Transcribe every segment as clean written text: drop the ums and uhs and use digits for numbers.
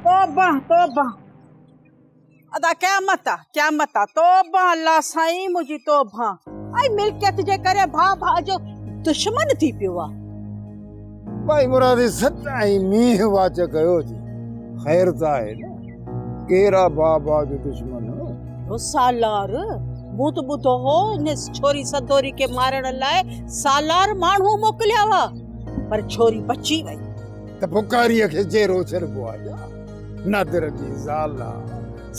توبه توبه ادا قيامت آ قيامت آ توبه الله سائين منهنجي توبه ۽ ملڪيت جي ڪري ڀاء ڀاء جو دشمن ٿي پيو آ. ڀائي مرادي سچ ۽ مينهن واچ ڪيو جي خير ته آهي نه ڪير آ ڀاء ڀاء جو دشمن. هو سالار مون ته ٻڌو هو ان ڇوري سدوري کي مارڻ لاء سالار ماڻهو موڪليا هئا پر ڇوري بچي وئي. ته پڪاريء کي جيرو ڇڏبو آ ڇا؟ نادر جي زال آ،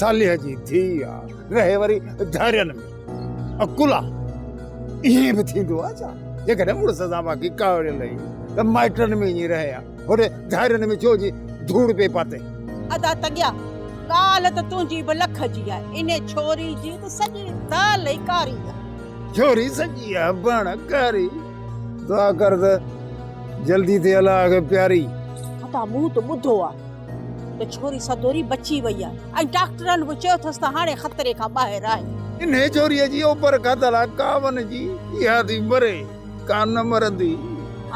صالح جي ڌيء آ، رهي وري ڌارين ۾. عقل آ، ائين به ٿيندو آ ڇا؟ جيڪڏهن مڙس سان باقي ڪاوڙيل رهي ته مائٽن ۾ ائين رهي ها، هوڏي ڌارين ۾ ڇو جي ڌوڙ پئي پاتئين؟ ادا تڳيا، ڳالهه ته تنهنجي به لک جي آهي، انهي ڇوري جي ته سڄي دال ئي ڪاري آ. ڇوري سڄي آ بڻ ڪاري. دعا ڪر ته جلدي ٿئي الله کي پياري. ادا مون ته ٻڌو آ ته ڇوري سدوري بچي وئي آ ۽ ڊاڪٽرن به چيو اٿس ته هاڻي خطري کان ٻاهر آهي. انهي ڇوريء جي اوپر کاڌل آ ڪاون جي، اها ٿي مري ڪا نه مرندي.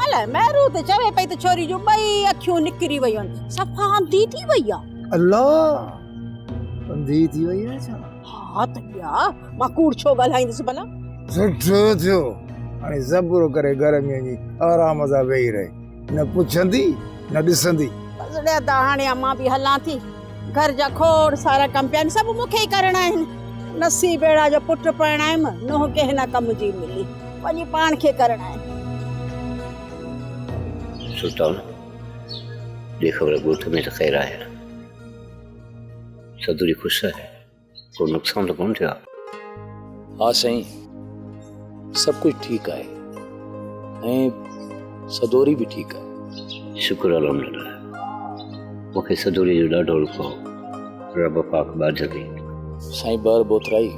الائي مهرو ته چوي پئي ته ڇوري جون ٻئي اکيون نڪري ويون آهن، صفا انڌي ٿي وئي آ. الله! انڌي ٿي وئي آ ڇا؟ ها ته ٻيا، مان ڪوڙ ڇو ڳالهائيندس ڀلا؟ سٺو ٿيو، هاڻي صبر ڪري گهر ۾ وڃي آرام سان ويهي رهي، نه پڇندي نه ڏسندي. بس ڙي ادا هاڻي مان به هلان ٿي، گهر جا کوڙ سارا ڪم پيا آهن، سڀ مون کي ئي ڪرڻا آهن. نصيب اهڙا جو پٽ پرڻايم، نونهن ڪنهن نه ڪم جي ملي، وڃي پاڻ کي ڪرڻا آهن. سلطان، ڏي خبر ڳوٺ ۾ ته خير آهي نه؟ سدوري خوش آهي؟ ڪو نقصان ته ڪونه ٿيو آهي؟ ها سائين سڀ ڪجهه ٺيڪ آهي ۽ سدوري به ٺيڪ آهي. شڪر الحمدلله مون کي سدوري جو ڏاڍو الڪو هو رب پاڪ ٻاجهه ڪئي. سائين بهر بوٿرائي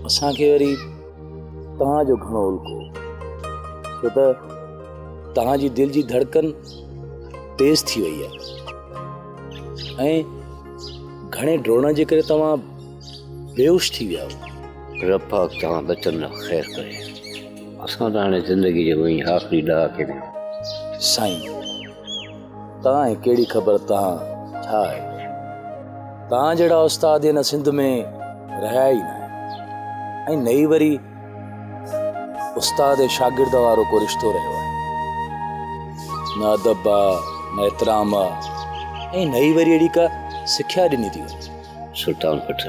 اسان کي وري توهان جو گهڻو الڪو هو ڇو ته توهان جي دل جي ڌڙڪن تيز ٿي وئي آهي ۽ گهڻي ڊوڙڻ جي ڪري توهان بيهوش ٿي ويا هئو. رب پاڪ توهان ٻچن لاء خير ڪري. اسان ته هاڻي زندگي جي وئين آخري ڏهاڪي ۾. سائين توهان کي ڪهڙي خبر توهان ڇا آهيو. توهان جهڙا استاد هن سنڌ ۾ رهيا ئي ناهن ۽ نه ئي وري استاد ۽ شاگرد وارو ڪو رشتو رهيو آهي. نه ادب آ، نه احترام آ ۽ نه ئي وري اهڙي ڪا سکيا ڏني ٿي وڃي. سلطان پٽ،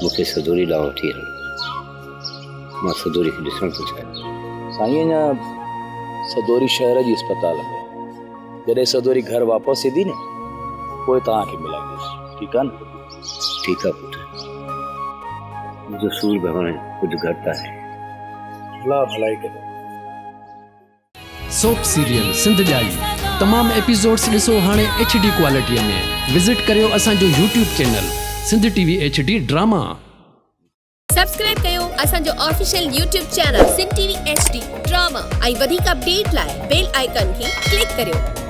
مون کي سدوري ڏانهن وٺي هل. مان سدوري کي ڏسڻ ٿو چاهيان. سائين اڃا سدوري شهر جي اسپتال ۾ آهي. جڏهن سدوري گهر واپس ايندي نه پوء توهان کي ملائيندس. ٺيڪ آ نه؟ ٺيڪ آ پٽ. منهنجو سور به هاڻي ڪجهه گهٽ آهي. الله ڀلائي ڪري. سوپ سيريل سنڌ ڄائي تمام ايپيسوڊس ڏسو هاڻي ايڇ ڊي ڪوالٽي ۾ وزٽ ڪريو اسان جو YouTube channel Sindh T V H D drama. Subscribe ڪيو اسان جو official YouTube channel Sindh T V H D drama ۽ وڌيڪ اپڊيٽ لاء بيل آئيڪان کي ڪلڪ ڪريو.